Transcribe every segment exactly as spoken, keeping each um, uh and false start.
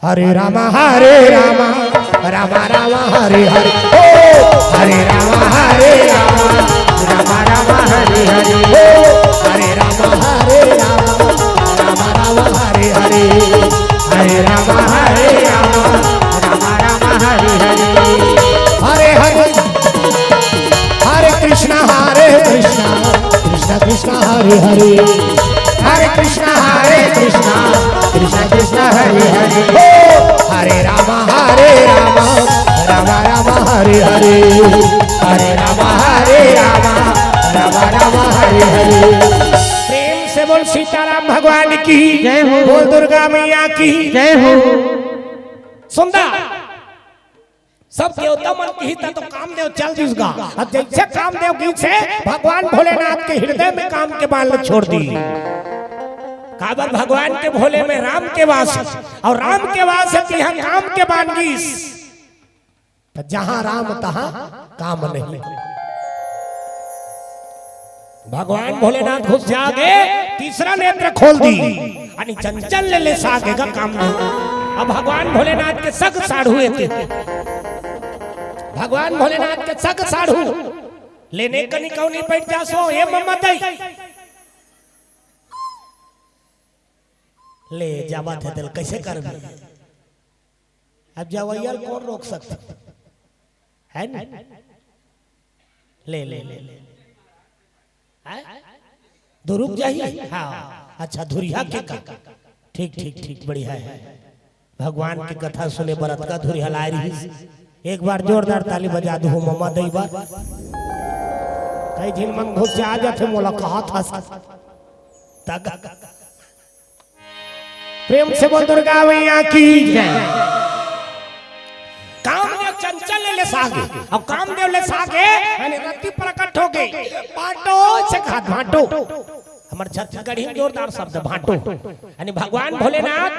हरे राम हरे राम, राम राम हरे हरे। ओ हरे राम हरे राम, राम राम हरे हरे। ओ हरे राम हरे राम, राम राम हरे हरे। हरे राम हरे राम, राम राम हरे हरे। हरे हरे। हरे कृष्णा हरे कृष्णा, कृष्णा कृष्णा हरे हरे। हरे कृष्णा हरे कृष्णा, कृष्णा कृष्णा हरे हरे। ओ हरे राम हरे राम, राम राम हरे हरे। हरे राम हरे राम, राम राम हरे हरे। प्रेम से बोल सीताराम भगवान की जय हो। बोल दुर्गा मैया की जय हो। सुंदर। सब देवता मन किही त तो कामदेव चल दिस गा। अब जैसे कामदेव गिस हे, भगवान भोलेनाथ के हृदय में काम के बाण ल छोड़ दिस। काबर भगवान के भोले में राम के वास हे, अउ राम के वास हे तिहां काम के बाण गिस। त जहां राम तहां काम नहीं। भगवान भोलेनाथ घुस जागे, तीसरा नेत्र खोल दिस, अनी चंचल ले लेसागे गा कामदेव। अब भगवान भोलेनाथ के सग साढ़ू एती, भगवान भोलेनाथ के सग साढ़ू लेने कनी कौनी बैठ जासो, ए मम्मा दई ले जावत हे तेला कइसे करबे? अब जवइया ल कोन रोक सकथे? हे ना? ले, ले, ले, ले। हैं? दो रुक जाही? हाँ। अच्छा, धुरिहा के का? ठीक, ठीक, ठीक, बढ़िया हे। भगवान के कथा सुने बर अतका धुरिहा लाय रहिस। एक बार जोरदार ताली बजा दू, ममा दई बर। कई झिन मन घुस जा जाथे, मोला कहत हस। तग प्रेम से बोल दुर्गा मैया की जय। कामदेव चंचल ले लेसागे, अब कामदेव लेसागे, यानी रति प्रकट होगे। भांटो से कहा, भांटो। हमर छत्तीसगढ़ी में जोरदार शब्द भांटो। यानी भगवान भोलेनाथ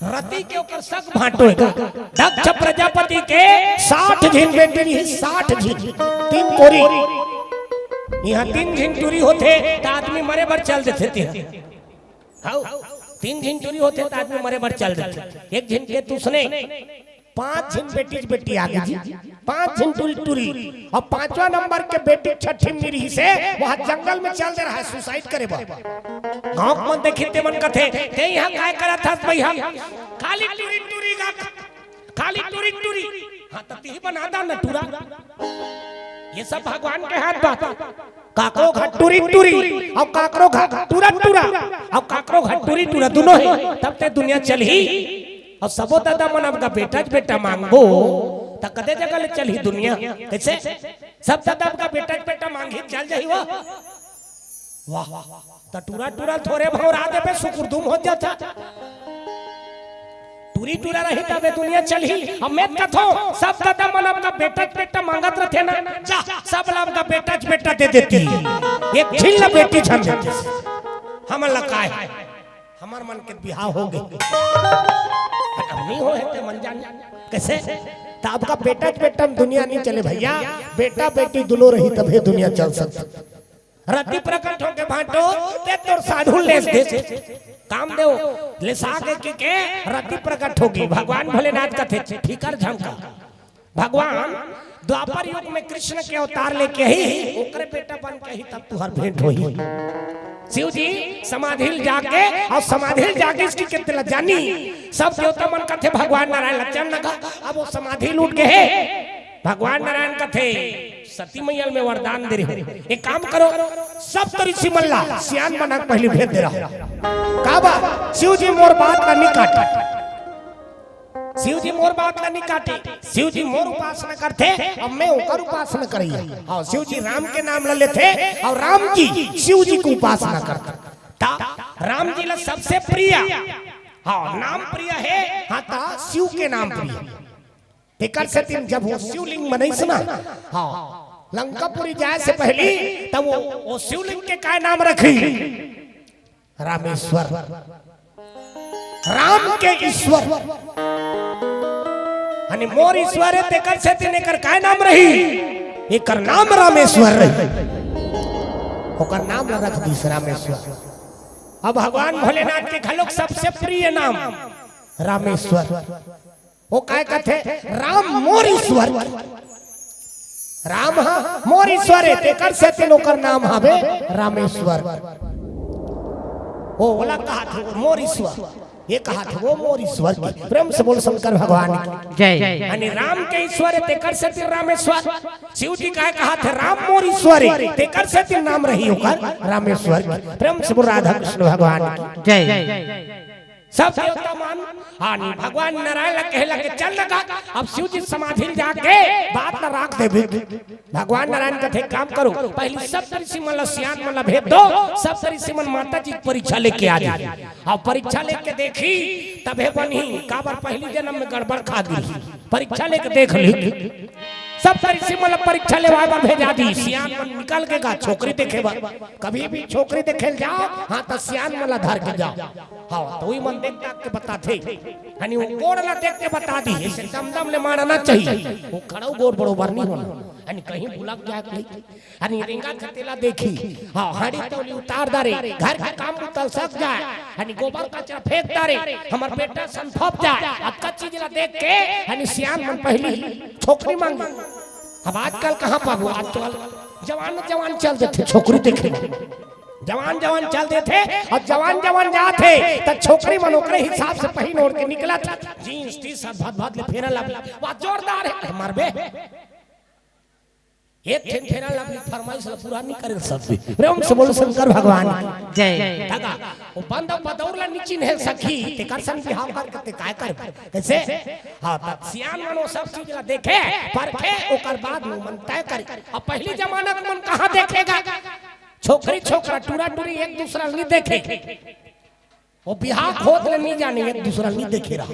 रति के ओकर सग भांटो हे। दक्ष प्रजापति के साठ झिन बेटी रहिस, साठ झिन, तीन कोरी। इहां तीन झिन टूरी होथे, त आदमी मरे बर चल देथे तिहां। हव, तीन झिन टूरी होथे त आदमी मरे बर चल देथे। एक झिन के तुसने पांच झिन बेटी, बेटी आगे जी, पांच झिन टूरी, टूरी, अउ पांचवा नंबर के बेटी छठी में रहिसे, वहां जंगल में चल दे रहा हे suicide करे बर। गांव के मन देखिन ते मन कथे, "ते इहां काय करत हस भई?" "हम खाली टूरी टूरी गा, खाली टूरी टूरी।" हाँ, त तिही बना दा न टूरा। ये सब भगवान के हाथ बात। काकरो घर टूरी टूरी, अउ काकरो घर टूरा टूरा, अउ काकरो घर टूरी टूरा, दूनों हे, तब ते दुनिया चलही। अउ सबो ददा मन अब का बेटा च बेटा मांगबो, त कते जगह ले चलही दुनिया? कइसे? सब ददा अब का बेटा च बेटा मांगही, चल जाही वो। वाह, त टूरा टूरा थोरे भौंरा देबे, सुकुरदुम हो जाता। टूरी टूरा रही तबे दुनिया चलही। अब मैं कथो, सब ददा मन अब का बेटा च बेटा मांगत रथे ना, जा, सब ला अब का बेटा च बेटा दे देती। एक झिन ला बेटी झन देती। हमन ला काय? हमर मन के बिहाव हो गे। अब नहीं हो हे ते मन जान। कइसे? त अब का बेटा च बेटा म दुनिया नहीं चले भइया, बेटा बेटी दूनों रही तभे दुनिया चल सकथे। रति प्रकट होके भांटो, ते तोर साढ़ू लेस दे। कामदेव लेसागे कि के रति प्रकट होगे। भगवान भोलेनाथ कथे, "फिकर झन कर।" भगवान द्वापर युग में कृष्ण के अवतार लेके आही, ओकरे बेटा बन के आही, तब तुहर भेंट होही। शिव जी समाधि ल जाके अउ समाधि ल जाके इसकी कितने ला जानी, सब देवता मन कथे भगवान नारायण ला चल ना गा। अब वो समाधि ल उठ गे हे, भगवान नारायण कथे, सती मैया ल मैं वरदान दे रहेंव, एक काम करो, सब तो ऋषि मन ला सियान बना के पहिली भेज दे रहा। का बा? शिव जी मोर बात ला नी काटे, शिव जी मोर बात ला नी काटे, शिव जी मोर उपासना करथे, अब मैं ओकर उपासना करइया। हाँ, शिव जी राम के नाम ला लेथे अउ राम जी शिव जी के उपासना करथे। त राम जी ला सबसे प्रिय, हाँ, नाम प्रिय हे, हाँ, त शिव के नाम प्रिय। तेकर सेती जब वो शिवलिंग बनइस ना, हाँ, लंकापुरी जाय से पहिली, तब वो, वो शिवलिंग के काय नाम रखिस? रामेश्वर। राम के ईश्वर। यानी मोर ईश्वर हे, तेकर सेती एकर काय नाम रही? एकर नाम रामेश्वर रही। ओकर नाम ला रख दिस रामेश्वर। अब भगवान भोलेनाथ के घलोक सबसे प्रिय नाम रामेश्वर। वो काय कथे? राम मोर ईश्वर। राम ह मोर ईश्वर हे, तेकर सेती ओकर नाम हवे रामेश्वर। वो ओला कहाथे, वो मोर ईश्वर, ये कहाथे, वो मोर ईश्वर की। प्रेम से बोल शंकर भगवान की। जय। यानी राम के ईश्वर हे, तेकर सेती रामेश्वर। शिव जी काय कहाथे? राम मोर ईश्वर हे, तेकर सेती नाम रही ओकर रामेश्वर की। प्रेम से बोल राधा कृष्ण भगवान की। जय। सब देवता मन, हाँ, नहीं, भगवान नारायण ला कहे लगे, "चल लगा, अब शिव जी समाधि ल जाके बात ला राख देबे।" भगवान नारायण कथे, "काम करो, पहली सब ऋषि मन ला, सियान मन ला भेज दो, सब ऋषि मन माता जी के परीक्षा लेके आ जाए। अब परीक्षा लेके देखही, तभे बनही, काबर पहली जन्म में गड़बड़ खा गिरही। परीक्षा लेके देख ली।" सब ऋषि मन ला परीक्षा लेवाए बर भेजा दी। सियान मन निकल गे गा छोकरी देखे बर। कभी भी छोकरी देखे ल जाओ, हाँ, त सियान मन ला धर के जाओ। हाँ, त उही मन देख दाख के बताथे। हनी वो गोड़ ला देख के बता दी, ऐसे दम दम ले मारना चाहिए। वो खड़ाऊ गोड़ बरोबर नहीं होना। हनी कहीं भुलक जाए कहीं। हनी रेंगा के तेला देखी। हाँ, हाड़ी तौली उतार डारे, घर के काम उतल सक जाए। हनी गोबर कचरा फेंक डारे, हमर बेटा सन फप जाए। अतका चीज ला देख के हनी सियान मन पहली छोकरी मांगी। अब आजकल कहाँ पाबो, आजकल जवान जवान चल देथे छोकरी देखे। जवान जवान चल देथे अउ जवान जवान जाथे, त छोकरी मन ओकरे हिसाब से पहिन ओढ़ के निकलत। जींस टी शर्ट भद भद ले फेरन लवली, वाह जोरदार हे, मरबे। एक ठन फेरन लवली फरमाइश ला पूरा नहीं करे सब भी। प्रेम से बोल शंकर भगवान की। जय। तगा, वो बंद पतौर ला नी चिन्हे सखी, तेकर सन बिहाव करके ते काय करबे? कैसे? हाँ, तब सियान मन वो सब चीज ला देखे, परखे, ओकर बाद में मन तय करे। अब पहली जमाना के मन कहाँ देखे गा? छोकरी छोकरा टूरा टूरी एक दूसरा ला नहीं देखे। वो बिहाव होत ले नहीं जाने, एक दूसरा ला नहीं देखे रहा।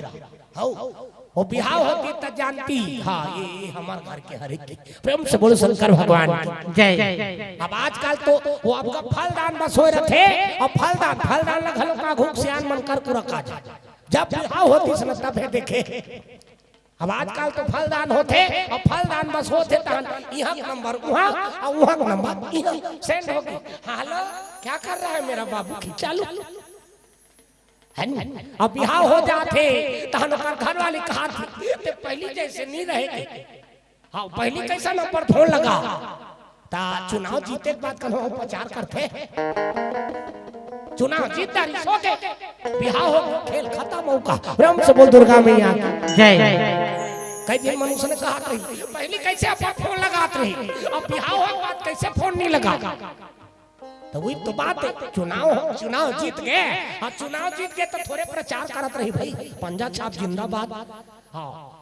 हौ, वो बिहाव होती त जानती। हाँ, ये, ये हमर घर के हरे के। प्रेम से बोल शंकर भगवान की। जय। अब आजकल तो वो आपका फलदान बस होए रथे, अउ फलदान, फलदान ला घलो का घूक सियान मन कर कुरका जा। जब बिहाव होतिस न तभे देखे। अब आजकल तो फलदान होथे, अउ फलदान बस होथे तहन इहाँ के नंबर उहाँ, अउ उहाँ के नंबर इहाँ। सेंड हो गे। हाँ, हेलो, क्या कर रहा है मेरा बाबू? खींचा लो। है नी? अब बिहाव हो जाथे, तहन ओकर घरवाली कहाथे, "ते पहली जैसे नहीं रहे गे।" हाँ, पहली कैसा नंबर फोन लगा? ता चुनाव जीते के बाद कन्हो प्रचार करथे। चुनाव जीत डारिस, सो गे। बिहाव हो, खेल खतम हो गा। प्रेम से बोल दुर्गा मैया की। जय। कई झन मनुष्य ने कहा कही, "पहली कैसे अपन फोन लगात रही, अब बिहाव हो के बाद कैसे फोन नहीं लगा?" तो वही तो बात हे, चुनाव हो, चुनाव जीत गे, अउ चुनाव जीत गे त थोरे प्रचार करत रही भाई, पंजा छाप जिंदाबाद, हाँ,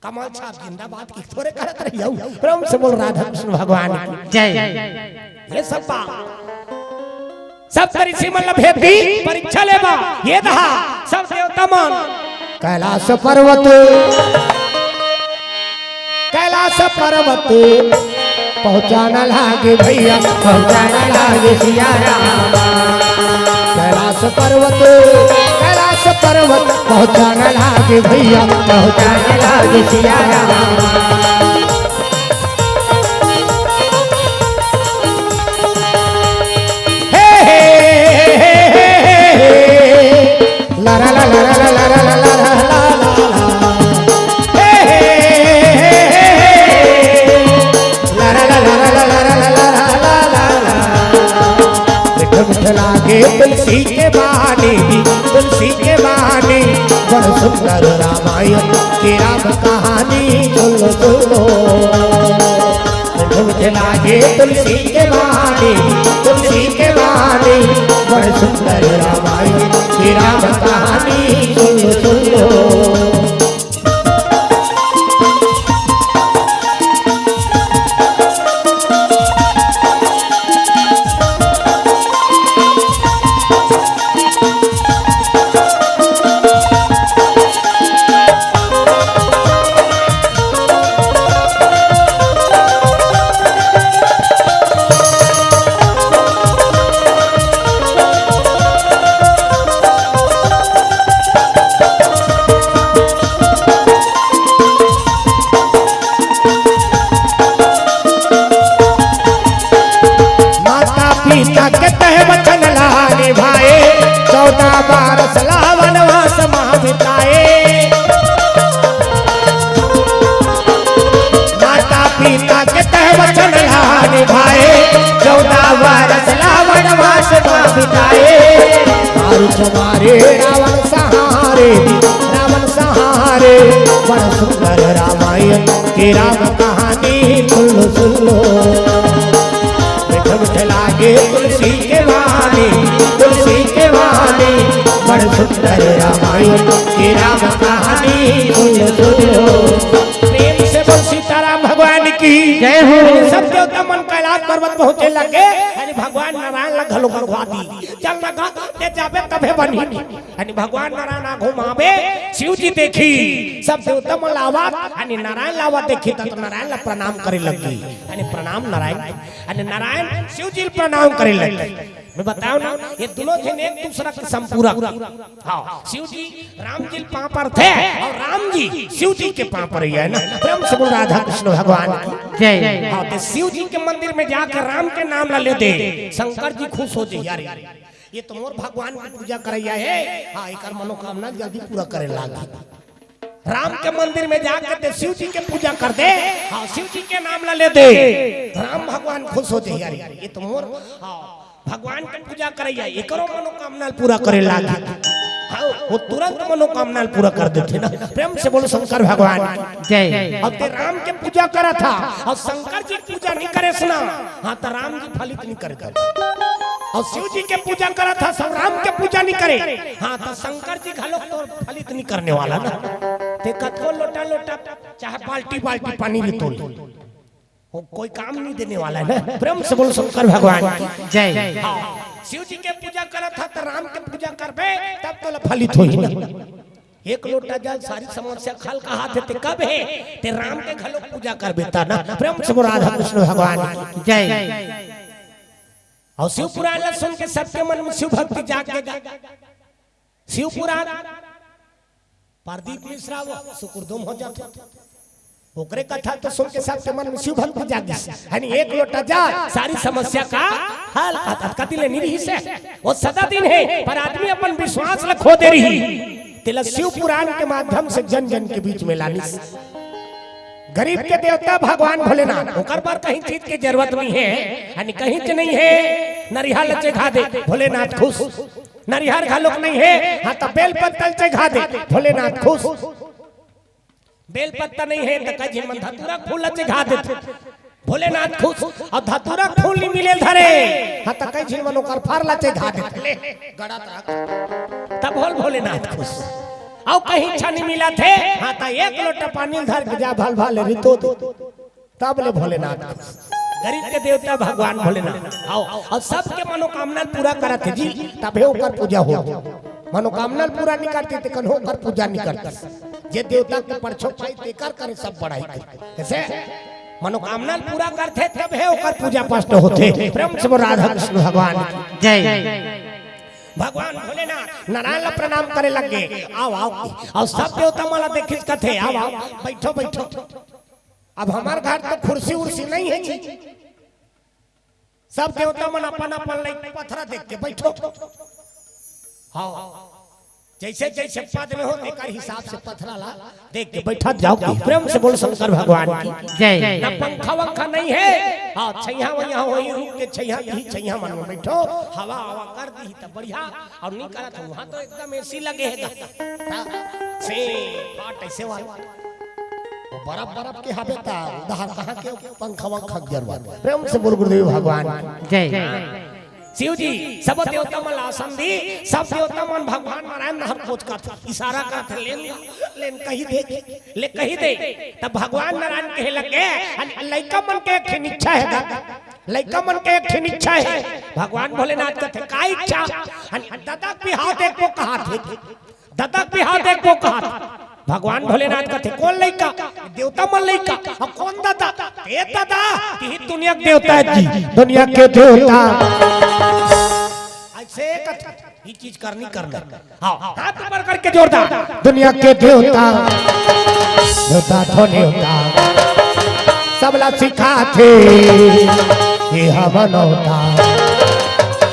कमल छाप जिंदाबाद की थोरे करत रही हौ। प्रेम से बोल राधा कृष्ण भगवान की। जय। ये सब बात, सब ऋषि मन ला भेज दी, परीक्षा लेबा, ये दहा, सब देवता मन। कैलाश पर्वत, कैलाश पर्वत पहुँचाना लागे भैया, पहुँचाना लागे सिया राम। कैलाश पर्वत, कैलाश पर्वत पहुँचाना लागे भैया, पहुँचाना लागे सिया राम। हे, हे, हे। ला ला ला ला ला ला ला ला ला ला ला ला। हे, हे, हे, हे, हे। ला ला ला ला ला ला ला ला ला ला ला। मीठ मीठ लागे तुलसी के बानी, तुलसी के बानी, बड़ सुंदर रामायण की राम कहानी। सुन लो, सुन लो। मीठ मीठ लागे तुलसी के बानी, तुलसी के बानी, बड़ सुंदर रामायण की राम कहानी। सुन लो, सुन लो। माता पिता के तह वचन ला निभाए, चौदह बारस ला वनवास महब बिताए। माता पिता के तह वचन ला निभाए, चौदह बरस ला वनवास मा बिताए। मारुच मारे रावण सहारे, रावण सहारे, बड़ सुंदर रामायण के राम कहानी सुन लो, सुन लो। मीठ मीठ लागे तुलसी के वाणी, तुलसी के वाणी, बड़ सुंदर रामायण के राम कहानी सुन लो, सुन लो। प्रेम से बोल सीताराम भगवान की जय हो। सब देवता मन कैलाश पर्वत पहुंचे लगे, यानी भगवान नारायण ला घलो भगवा दी। चल ना गा, ते जाबे तभे बनही। यानी भगवान नारायण आघू मा आबे, शिव जी देखी, सब देवता मन ला आवत, यानी नारायण ला आवत देखी, त नारायण ला प्रणाम करे लगी। यानी प्रणाम नारायण, यानी नारायण शिव जी ला प्रणाम करे लगी। मैं बताओ ना, ये दोनों झन एक दूसरा के संपूरक। हाँ, शिव जी राम जी ला पाँव परथे और राम जी शिव जी के पाँव परइया हे ना। प्रेम से बोल राधा कृष्ण भगवान की जय। हाँ, तो शिव जी के मंदिर में जाके राम के नाम ला ले दे, शंकर जी खुश हो जाइया रे। ये तो मोर भगवान के पूजा करइया हे। हाँ, एकर मनोकामना जल्दी पूरा करे लागी। राम के मंदिर में जाके ते शिव जी के पूजा कर दे। हाँ, शिव जी के नाम ला ले दे, राम भगवान खुश हो जाइया रे। ये तो मोर, हाँ, भगवान के पूजा करइया, एकरो मनोकामना पूरा करे लागी। हाँ, वो तुरंत मनोकामना पूरा कर देथे ना। प्रेम से बोलो शंकर भगवान की जय। अब ते राम के पूजा करा था और शंकर जी के पूजा नहीं करे सना, हाँ, तो राम जी फलित नहीं करे। और शिव जी के पूजा करा था, सब राम के पूजा नहीं करे, हाँ, तो शंकर जी घलो तोर फलित नहीं करने वाला ना। ते कतको लोटा लोटा, चाहे बाल्टी बाल्टी पानी भी तोल, वो कोई काम नहीं देने वाला है ना। प्रेम से बोल शंकर भगवान की जय। हाँ, शिव जी के पूजा करा था, तो राम के पूजा करबे, तब तो फलित होही ना। एक लोटा जल सारी समस्या का हल कहाथे, ते कब हे, ते राम के घलो पूजा करबे ता ना। प्रेम से बोल राधा कृष्ण भगवान की जय। और शिव पुराण ला सुन के सबके मन में शिव भक्ति जाग गया। शिव पुराण, प्रदीप मिश्रा वो सुकुरदुम हो जाथे। ओकरे कथा तो सुन के सबके मन में शिव भक्ति जागिस। यानी एक लोटा जल, सारी समस्या का हल। अत-, अत कति ले नहीं रहिस हे। वो सदा दिन हे, पर आदमी अपन विश्वास ला खो दे रही। तेला शिव पुराण के माध्यम से जन जन के बीच में लानिस। गरीब के देवता भगवान भोलेनाथ, ओकर बर कहीं चीज के जरूरत नहीं हे, यानी कहीं च नहीं हे। नरिहा ला चघा दे, भोलेनाथ खुश। नरिहर घलोक नहीं हे, हाँ, त बेल पत्ता ल चघा दे, भोलेनाथ खुश। बेल पत्ता नहीं हे, त कई झिन मन धतूरा फूल ल चघा देथे, भोलेनाथ खुश। अउ धतूरा फूल नहीं मिले धरे, हाँ, त कई झिन मन ओकर फर ल चघा देथे, ले, गड़ा त रख। तब होल भोलेनाथ खुश। अउ कहीं अच्छा नहीं मिलत हे, हाँ, त एक लोटा पानी ल धर के जा, भल भल रितो दे। तब ले भोलेनाथ, गरीब के देवता भगवान भोलेनाथ। आओ, अउ सबके मनोकामना पूरा करत हे जी, तभे ओकर पूजा हो। मनोकामना पूरा नहीं करते ते कन्हो ओकर पूजा नहीं करते। जे देवता के परछो पाई तेकर करे सब बड़ाई करे। कैसे? मनोकामना पूरा करथे तभे ओकर पूजा पाठ होथे। प्रेम से बोल राधा कृष्ण भगवान की जय। भगवान भोलेनाथ नारायण ला प्रणाम करे लगे। आओ, आओ, अउ सब देवता मन ला देखिस कथे, आओ, आओ, बैठो, बैठो। अब हमर घर तो खुर्सी उर्सी नहीं हे जी। सब देवता मन अपन अपन लई पथरा देख के बैठो। हाँ, जैसे जैसे पद में हो, तेकर हिसाब से पथरा ला देख के बैठत जाओ। प्रेम से बोल शंकर भगवान की जय। ना पंखा वंखा नहीं हे। हाँ, छैया वैया हो, ही रुक के छैया, ही छैया मन में बैठो, हवा हवा कर दी त बढ़िया। अउ नहीं करत हो, वहाँ तो एकदम एसी लगे हे गा। ता से फाट ऐसे वाला। वो बर्फ बर्फ के हवे ता, उधार कहाँ के पंखा वंखा के जरूरत। प्रेम से बोल गुरुदेव भगवान की जय। शिव जी, सब देवता मन ला आसन दी, सब देवता मन भगवान नारायण नहर खोज करथे, इशारा करथे, लेन, लेन कही दे, ले कही दे। तब भगवान नारायण कहे लगे, अन-, लइका मन के एक ठिन इच्छा हे गा। लइका मन के एक ठिन इच्छा हे। भगवान भोलेनाथ कथे, "का इच्छा?" अन ददा के बिहाव देखबो कहाथे। ददा के बिहाव देखबो कहाथे। भगवान भोलेनाथ कथे, "कोन लइका?" "देवता मन लइका।" "अउ कोन ददा?" "ए ददा, तिही दुनिया के देवता हे जी, दुनिया के देवता।" ऐसे कथे, ये चीज करनी, करना। हाँ, हाथ ऊपर करके जोरदार। दुनिया के देवता, देवता तो देवता, सबला सिखाथे, ये हा मनौता।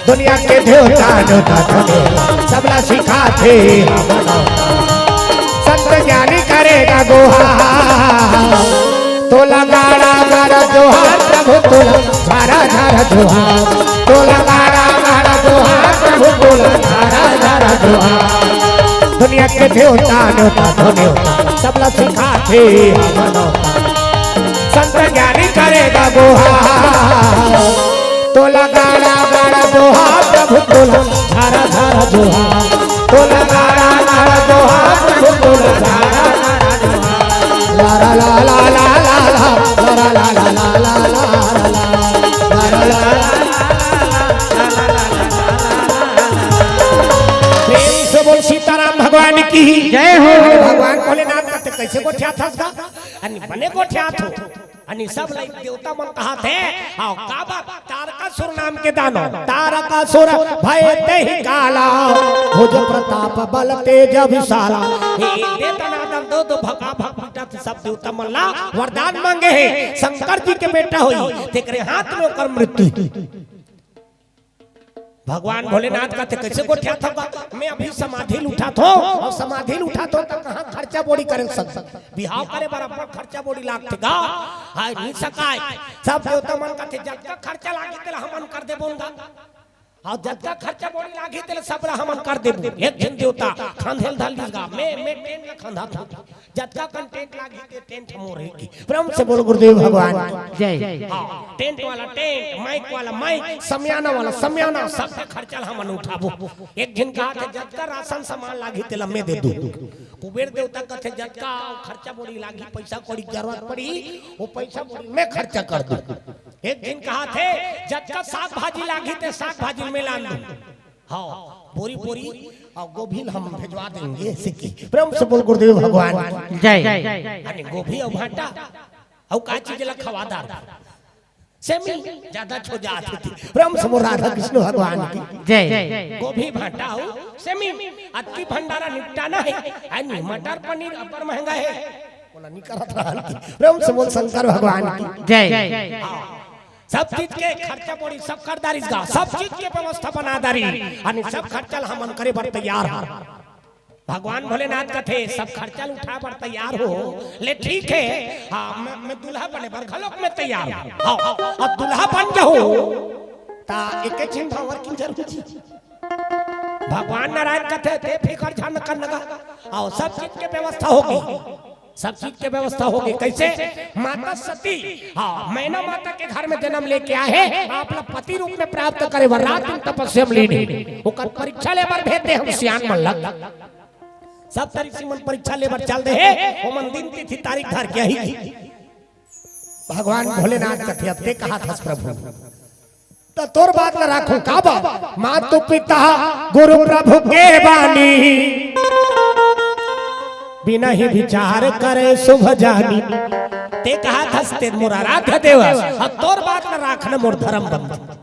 दुनिया के देवता, देवता तो देवता, सबला सिखाथे, ये हा मनौता। ज्ञानी करेगा गुहार। तोला गाड़ा गाड़ा जोहार प्रभु, तोला झारा झारा जोहार। तोला गाड़ा गाड़ा जोहार प्रभु, तोला झारा झारा जोहार। दुनिया के देवता, देवता तो देवता, सबला सिखाथे हमन। संत ज्ञानी करेगा गुहार। तोला गाड़ा गाड़ा जोहार प्रभु, तोला झारा झारा जोहार। तोला गाड़ा गाड़ा जोहार प्रभु, तोला झारा झारा जोहार। ला ला ला ला ला ला ला, ला ला ला ला ला ला ला ला, ला ला ला ला। प्रेम से बोल सीताराम भगवान की। जय हो। भगवान भोलेनाथ कथे, "कैसे गोठियाथस गा?" अरे बने गोठियाथों। अनी सब लइक देवता मन कहाथे, "आओ काबर तारकासुर नाम के दानव, तारकासुर भय तेहि काला, भुज प्रताप बल तेज विशाला।" हे दे दनादन दो दो भका भक पीटत सब देवता मन ला वरदान मांगे हे, शंकर जी के बेटा होई, तेकरे हाथ में ओकर मृत्यु। भगवान भोलेनाथ कथे, "कैसे गोठियाथव गा? मैं अभी समाधि ल उठाथों, अउ समाधि ल उठाथों त कहाँ खर्चा बोड़ी करे ल सकथों? बिहाव करे बर अब्बड़ खर्चा बोड़ी लागथे गा, हाय नी सकाय।" सब देवता मन कथे, "जतका खर्चा लागही तेला हमन कर देबो गा, अउ जतका खर्चा बोड़ी लागही तेला सबला हमन कर देबो।" एक झन देवता खंधे ल धर लिस गा, "मैं, मैं टेंट ल खंधाथों।" जतका कन टेंट लागही ते टेंट मोर हे की। प्रेम से बोल गुरुदेव भगवान की। जय। हाँ, टेंट वाला टेंट, माइक वाला माइक, समियाना वाला समियाना, सबके खर्चा ल हमन उठाबो। एक झन कहाथे, "जतका राशन सामान लागही तेला मैं दे दूँ।" कुबेर देवता कथे, "जतका खर्चा बोड़ी लागही, पैसा कौड़ी जरूरत पड़ही, वो पैसा बोड़ी मैं खर्चा कर दूँ।" एक झन कहाथे, "जतका साग भाजी लागही ते साग भाजी मैं लान दूँ।" हाँ, बोरी बोरी अउ गोभी ल हम भेजवा देंगे, ऐसे की। प्रेम से बोल गुरुदेव भगवान की। जय। अरे गोभी अउ भांटा, अउ का चीज ला खवा दार? सेमी, ज्यादा छो जात हे। प्रेम से बोल राधा कृष्ण भगवान की। जय। गोभी भांटा अउ सेमी, अतकी भंडारा निपटाना हे। अरे मटर पनीर अब्बड़ महंगा हे। बोला नहीं करत रहन की। प्रेम से बोल शंकर भगवान की। जय। हाँ। सब चीज के खर्चा बोड़ी सब कर दारिस गा, सब चीज के व्यवस्था बना दारी, अने सब खर्चा ल हमन करे बर तैयार हन। भगवान भोलेनाथ कथे, "सब खर्चा ल उठाए बर तैयार हो, ले ठीक हे, हाँ, मैं, मैं दूल्हा बने बर घलोक मैं तैयार हूँ। हाँ, अब दूल्हा बन जाहू, ता एके झिन भांवर किंजर हो जी।" भगवान नारायण कथे, "ते फिकर झन कर लगा, अउ सब चीज के व्यवस्था होगी।" सब चीज के व्यवस्था होगी। कैसे? माता सती, हाँ, मैना माता के घर में जन्म लेके आए हैं, आप लोग पति रूप में प्राप्त करे बर रात दिन तपस्या में लीन हे। ओकर परीक्षा ले बर भेज दे हम सियान मन लग। सब तरीक से मन परीक्षा ले बर चल दे हे, ओमन दिन तिथि तारीख धर के ही। भगवान भोलेनाथ कथे, "अब ते कहाथस प्रभु, त तोर बात ल राखूं का बा? मातु पिता गुरु प्रभु के बानी, बिनहि विचार करे सुभ जानी।" ते कहाथस ते मोर आराध्य देवस, अब तोर बात ल राखना मोर धर्म बंधु।